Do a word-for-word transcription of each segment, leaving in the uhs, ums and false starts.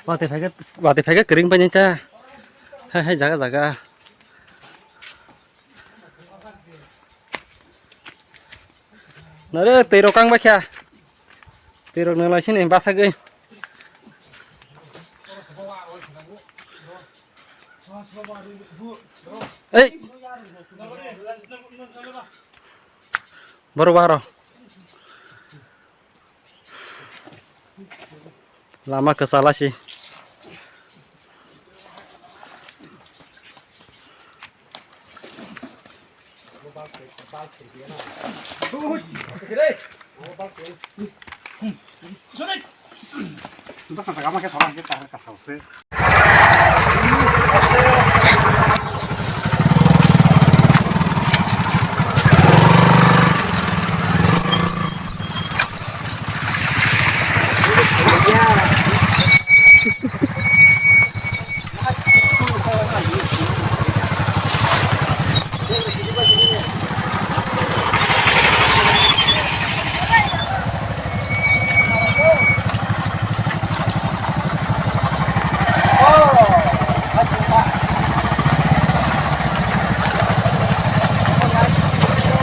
Watwi phaikhe, watwi phaikhe kwrwng painai ta. Hai, hai, jaga, jaga. Nare, twi rok kang bai kha. Twi rok nang lai sini basagwi. Ei. Boro baro. Lama kwchal asi.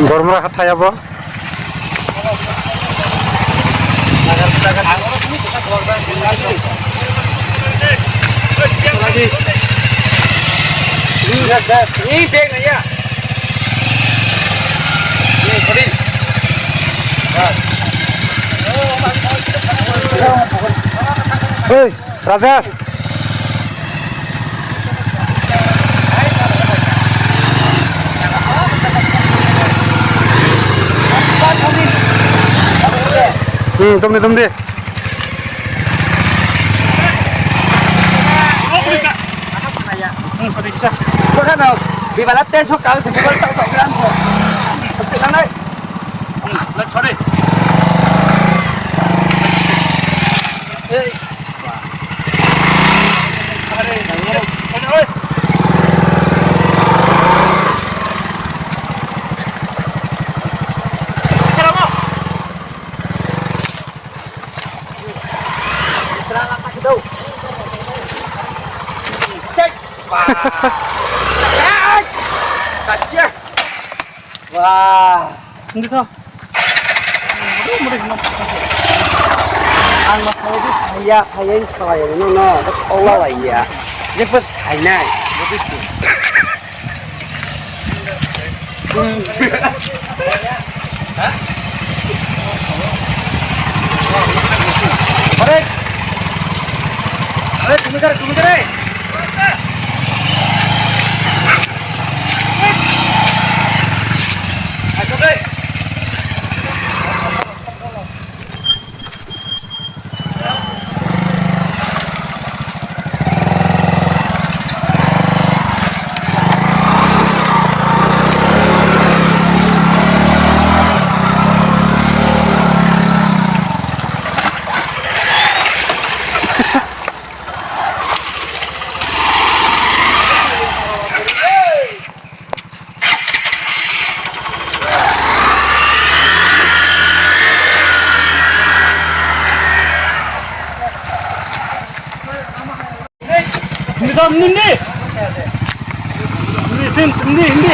Gormra hathai abo. Hei, Rajesh. Hmm, tumdi, tumdi. Bibala te sok kau se bibal tok tok gran ko. Pasti nanai. Hey. Wah. Hindi to. Ang masaya di saya, saya ini salah ya, no, no, bas Allah lah ya. Dia bas hai nai. Arek. Arek, kumi kare, kumi kare. Hindi, hindi. Hindi, hindi, hindi.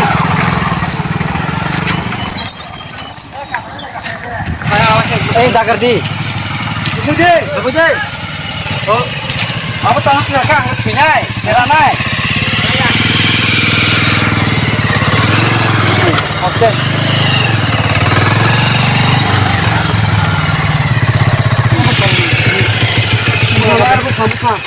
Eh, dagar di. Bujai. Bujai. Oh. Apa tangan sih, Kang? Pinai, meranai. Oke. Ini aku kamu, Kang.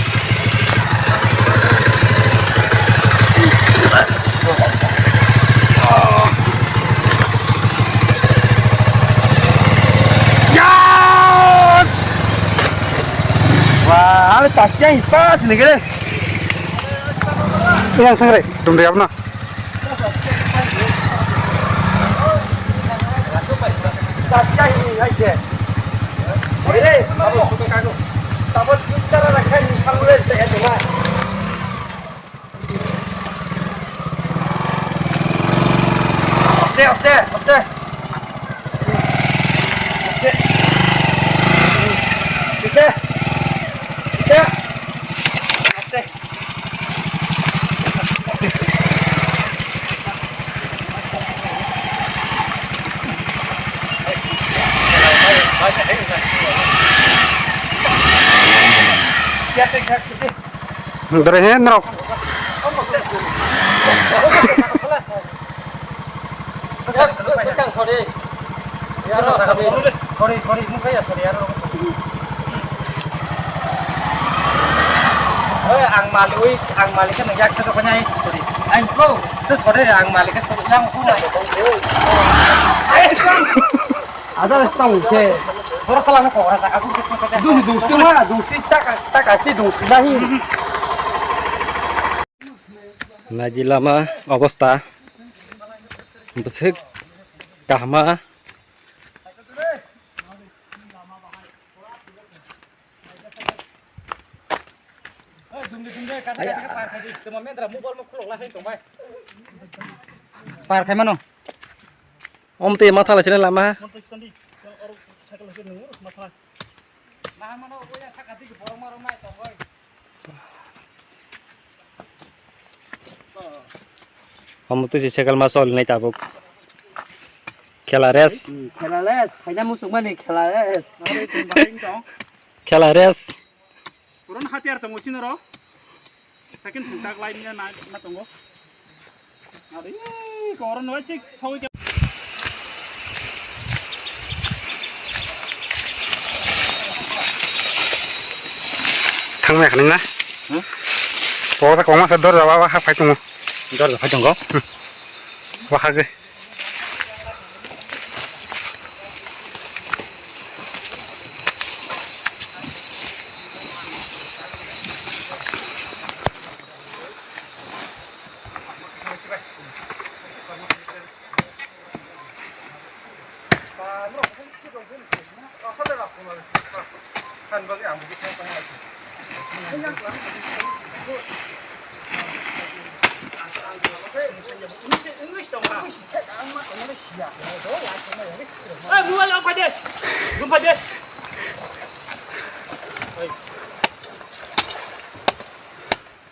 Wah, ale tas yang pas ni kere. Yang tangre, dum de apna. Aste, aste, aste. Aste. Dore he norok. Sorry, sorry, mukha ya, sorry, aro. Oi, ang malik, oi, ang malik kan yang saya kau nyai, sorry. Ang kau, tu sorry, ang malik kan sorry, yang kau. Ada stang ke. Sorry, salah aku, orang tak aku. Dungsi, dungsi mah, dungsi tak, tak asli dungsi nahi. Naidi lama obostha bwswk kahma. Par khai mano. Om te matha lai sini lama. Omo twi se cycle ma choli nai tabuk. Khela res. Hmm, khela res. Khaina musuk mani khela res. Khela res. Puron hatiar tongo chini ro. Second sing tak lai mina na, na tongo. Ari, koron wai chik, thoi ke. Thang me khani na? Hmm? Pokok ta koma sa dor jawa wa ha phai tongo. Dor jawa phai tongo? Hmm. Wa ha ge.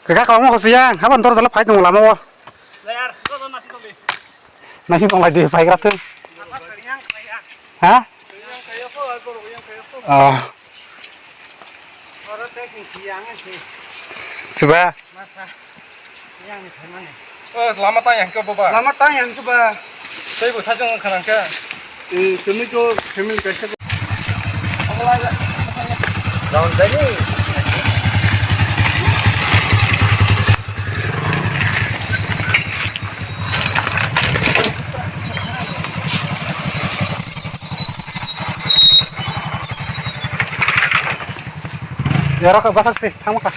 Kaka kong mo siya, haban tor jala fight nung lama wo. Nasi tong lai di fight rat. Ha? Ah. Suba. Masa. Yang ni thangmani. Eh, lama tang yang ke boba. Lama tang yang ke ba. Tei bo sajong khana ke. Eh, kami to, kami kaisa. Daun tadi. Yara ka basak sih, sama kah?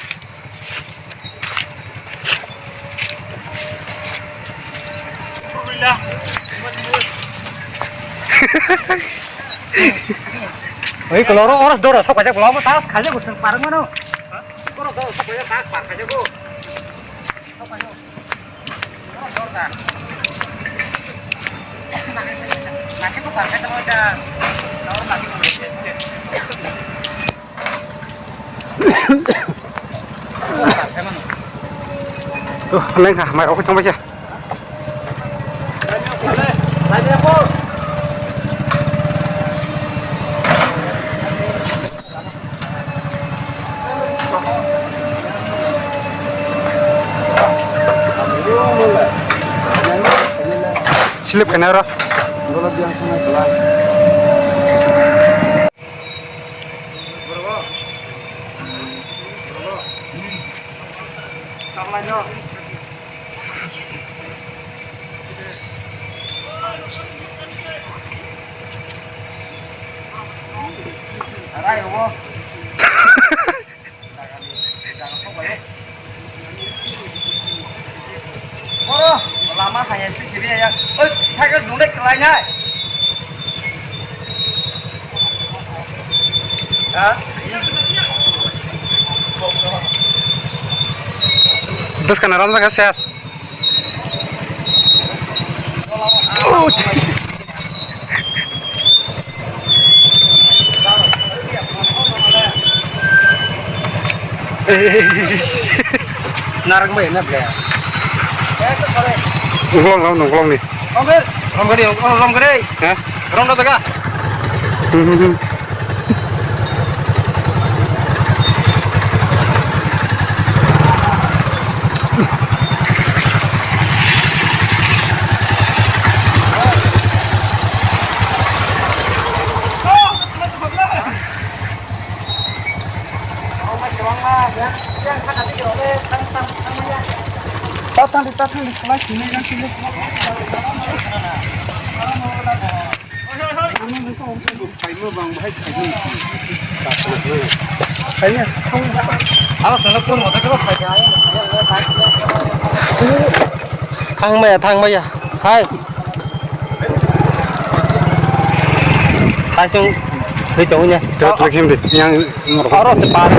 Oi, kalau orang, orang sudah sok aja, kalau tas kali gue sempat mana? Orang sudah sok aja, tas par aja gue. Tuh, neng kah, mai okey, tong baca. Slip kena ro. Oro, lama hai hai sini ya. Oi, cycle dungde kelai nai. Ha? Dos kana ram jaga ses. Narang bai na ble. Uklong lam, uklong ni. Romgari, romgari. Ha? Rom da daga. Hmm, hmm, hmm. Thangmaya, thangmaya. Hai. Hai, sung. Hei, tong nya. Tengah tengah khem di. Yang. Oro se par.